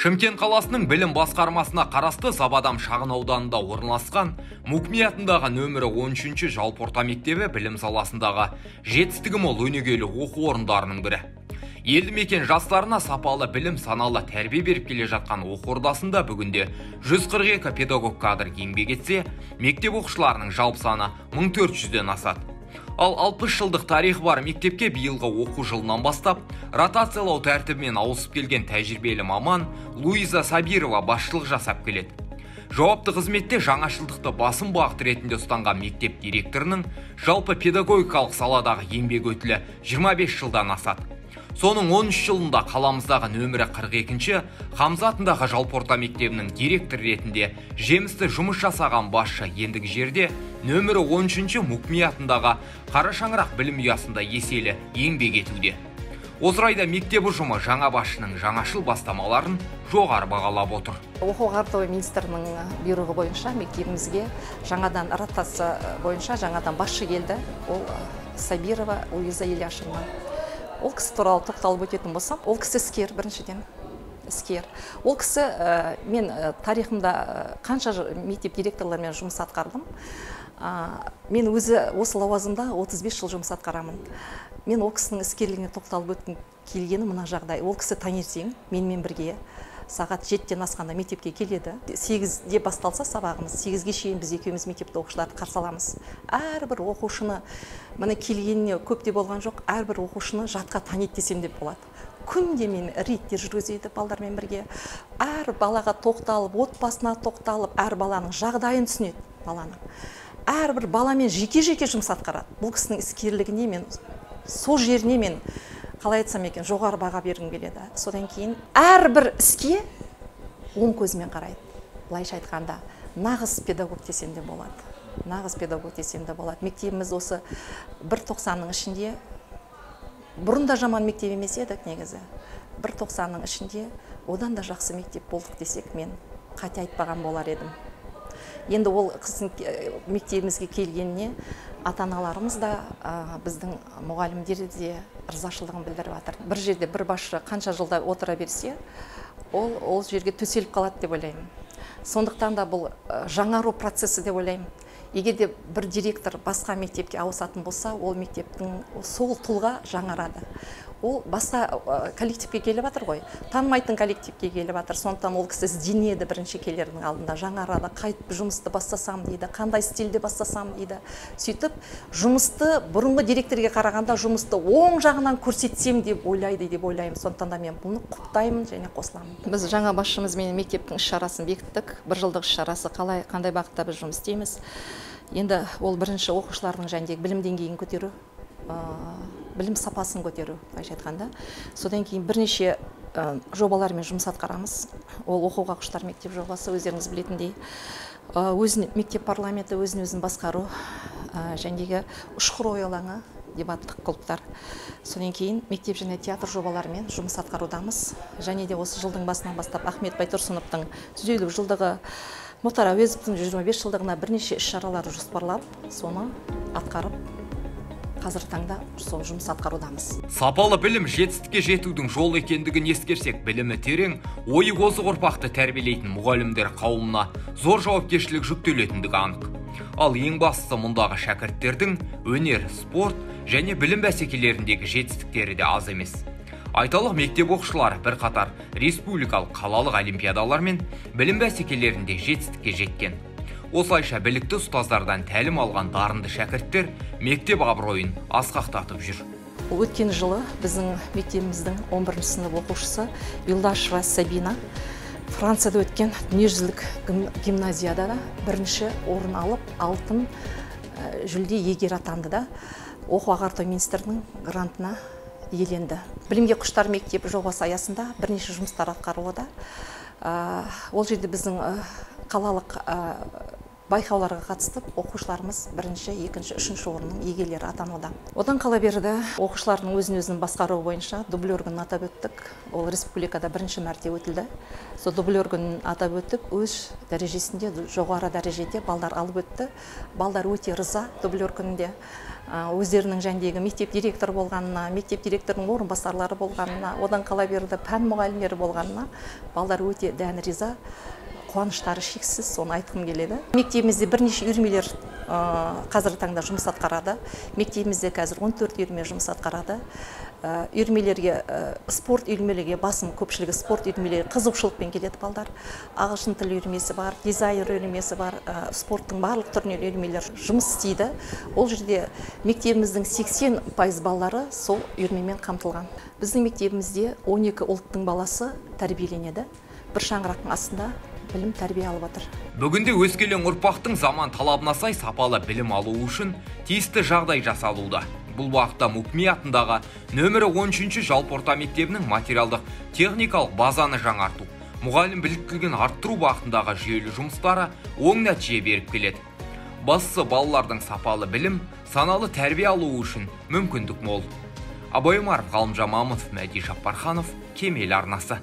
Шымкент қаласының білім басқармасына қарасты Забадам шағын ауданында орналасқан Мукми атындағы нөмірі 13-ші жалпы орта мектебі білім саласындағы жетістігі мол өнегелі оқу орындарының бірі. Елді мекен жастарына сапалы білім, саналы тәрбие беріп келе жатқан оқу ордасында бүгінде 142 педагог кадр еңбек етсе, мектеп оқушыларының жалпы саны 1400-ден асады. Ал 60 жылдық тарихы бар мектепке биылғы оқу жылынан бастап ротациялау тәртібімен ауысып келген тәжірибелі маман Луиза Сабирова басшылық жасап келеді. Жауапты қызметте жаңашылдықты басым бағыт ретінде ұстанған мектеп директорының жалпы педагогикалық саладағы еңбек өтілі 25 жылдан асады. Соның 13 жылында қаламыздағы нөмірі 42-ші Хамза атындағы жалпы орта мектебінің директоры ретінде жемісті жұмыс жасаған басшы ендігі жерде нөмірі 13-ші Мукми атындағы қара шаңырақ білім ұясында еселі еңбек етуде. Осы орайда мектеп ұжымы жаңа басшының жаңашыл бастамаларын жоғары бағалап отыр. Оқу ағарту министрінің бұйрығы бойынша мектебімізге жаңадан ротация бойынша жаңадан басшы келді. Ол Сабирова Луиза Ильяшевна. Ол кісі туралы тоқталып өтетін болсам, ол кісі іскер, біріншіден іскер. Ол кісі, мен тарихымда қанша мектеп директорларымен жұмыс атқардым. Мен өзі осы лауазымда 35 жыл жұмыс атқарамын. Мен ол кісінің іскерлігіне тоқталып өткім келгені мына жағдай. Ол кісі таңертең менімен бірге сағат 7-тен асқанда мектепке келеді. 8-де басталса сабағымыз, 8-ге шейін біз екеуміз мектепте оқушыларды қарсы аламыз. Әрбір оқушыны, міне келгеніне көп те болған жоқ, әрбір оқушыны жатқа таниды десем деп болады. Күнде мен рейдтер жүргізеді балдармен бірге. Әр балаға тоқталып, отбасына тоқталып, әр баланың жағдайын түсінеді баланың. Әрбір баламен жеке-жеке жұмыс атқарады. Бұл кісінің іскерлігіне мен, сол жеріне мен қалай айтсам екен, жоғары баға бергім келеді. Содан кейін әрбір іске оң көзімен қарайды. Былайша айтқанда, нағыз педагог десем де болады. Нағыз педагог десем де болады. Мектебіміз осы бір тоқсанның ішінде, бұрын да жаман мектеп емес едік негізі. Бір тоқсанның ішінде одан да жақсы мектеп болдық десек, мен қате айтпаған болар едім. Енді ол қыздың мектебімізге келгеніне ата-аналарымыз да, біздің мұғалімдер де ырзашылығын білдіріп жатыр. Бір жерде бір басшы қанша жылда отыра берсе, ол жерге төселіп қалады деп ойлаймын. Сондықтан да бұл жаңару процесі деп ойлаймын. Егер де бір директор басқа мектепке ауысатын болса, ол мектептің сол тұлға жаңарады. Ол басқа коллективке келіп жатыр ғой, танымайтын коллективке келіп жатыр. Сондықтан ол кісі ізденеді бірінші келердің алдында, жаңарады, қайтып жұмысты бастасам дейді, қандай стильде бастасам дейді. Сөйтіп жұмысты бұрынғы директорге қарағанда жұмысты оң жағынан көрсетсем деп ойлайды деп ойлаймын. Сондықтан да мен бұны құптаймын және қосыламын. Біз жаңа басшымызбен мектептің іс-шарасын бекіттік. Бір жылдық іс-шарасы қалай, қандай бағытта біз жұмыс істейміз. Енді ол бірінші оқушылардың жәндегі білім деңгейін көтеру, білім сапасын көтеру, былайша айтқанда. Содан кейін бірнеше жобалармен жұмыс атқарамыз. Ол оқуға құштар мектеп жобасы, өздеріңіз білетіндей. Өзін мектеп парламенті, өзін өзін басқару, жәндегі ұшқыр ой алаңы, дебаттық клубтар. Содан кейін мектеп және театр жобаларымен жұмыс атқарудамыз. Және де осы жылдың басынан бастап Ахмет Байтұрсыновтың 150 жылдығы, Мұхтар Әуезовтің 125 жылдығына бірнеше іс-шаралар жоспарлап, соны атқарып, қазіргі таңда сол жұмыс атқарудамыз. Сапалы білім жетістікке жетудің жолы екендігін ескерсек, білімі терең, ойы озық ұрпақты тәрбиелейтін мұғалімдер қауымына зор жауапкершілік жүктелетіндігі анық. Ал ең бастысы мұндағы шәкірттердің өнер, спорт және білім бәсекелеріндегі жетістіктері де аз емес. Айталық, мектеп оқушылары бірқатар республикалық, қалалық олимпиадалар мен білім бәсекелерінде жетістікке жеткен. Осылайша білікті ұстаздардан тәлім алған дарынды шәкірттер мектеп абыройын асқақтатып жүр. Өткен жылы біздің мектебіміздің 11 сынып оқушысы Юлдашева Сабина Францияда өткен дүниежүзілік гимназияда да бірінші орын алып, алтын жүлде иегері атанды да, оқу ағарту министрінің грантына иеленді. Білімге құштар мектеп жобасы аясында бірнеше жұмыстар атқарылуда. Ол жерде біздің қалалық байқауларға қатысып, оқушыларымыз бірінші, екінші, үшінші орынның иегерлері атануда. Одан қала берді, оқушылардың өзін-өзін басқаруы бойынша дублер күнін атап өттік. Ол республикада бірінші мәрте өтілді. Сол дублер күнін атап өтіп, өз дәрежесінде, жоғары дәрежеде балдар алып өтті. Балдар өте риза дублер күнінде. Өздерінің жәндегі мектеп директоры болғанына, мектеп директорының орынбасарлары болғанына, одан қала берді пән мұғалімдері болғанына балалар өте дән риза, қуаныштары шексіз, соны айтқым келеді. Мектебімізде бірнеше үйірмелер қазіргі таңда жұмыс атқарады. Мектебімізде қазір 14 үйірме жұмыс атқарады. Үйірмелерге, спорт үйірмелерге басым көпшілігі спорт үйірмелерге қызығушылықпен келеді балдар. Ағылшын тілі үйірмесі бар, дизайнер үйірмесі бар, спорттың барлық түрінен үйірмелер жұмыс істейді. Ол жерде мектебіміздің 80% балалары сол үйірмемен қамтылған. Біздің мектебімізде 12 ұлттың баласы тәрбиеленеді. Бір шаңырақтың астында білім тәрбие алып отыр. Бүгінде өскелең ұрпақтың заман талабына сай сапалы білім алуы үшін тиісті жағдай жасалуда. Бұл бағытта МУКМИ атындағы нөмірі 13-ші жалпы орта мектебінің материалдық техникалық базаны жаңарту, мұғалім біліктілігін арттыру бағытындағы жүйелі жұмыстары оң нәтиже беріп келеді. Бастысы балалардың сапалы білім, саналы тәрбие алуы үшін мүмкіндік мол. Абай Омаров, Ғалымжан Мамытов, Мәди Жаппарханов, Кемел арнасы.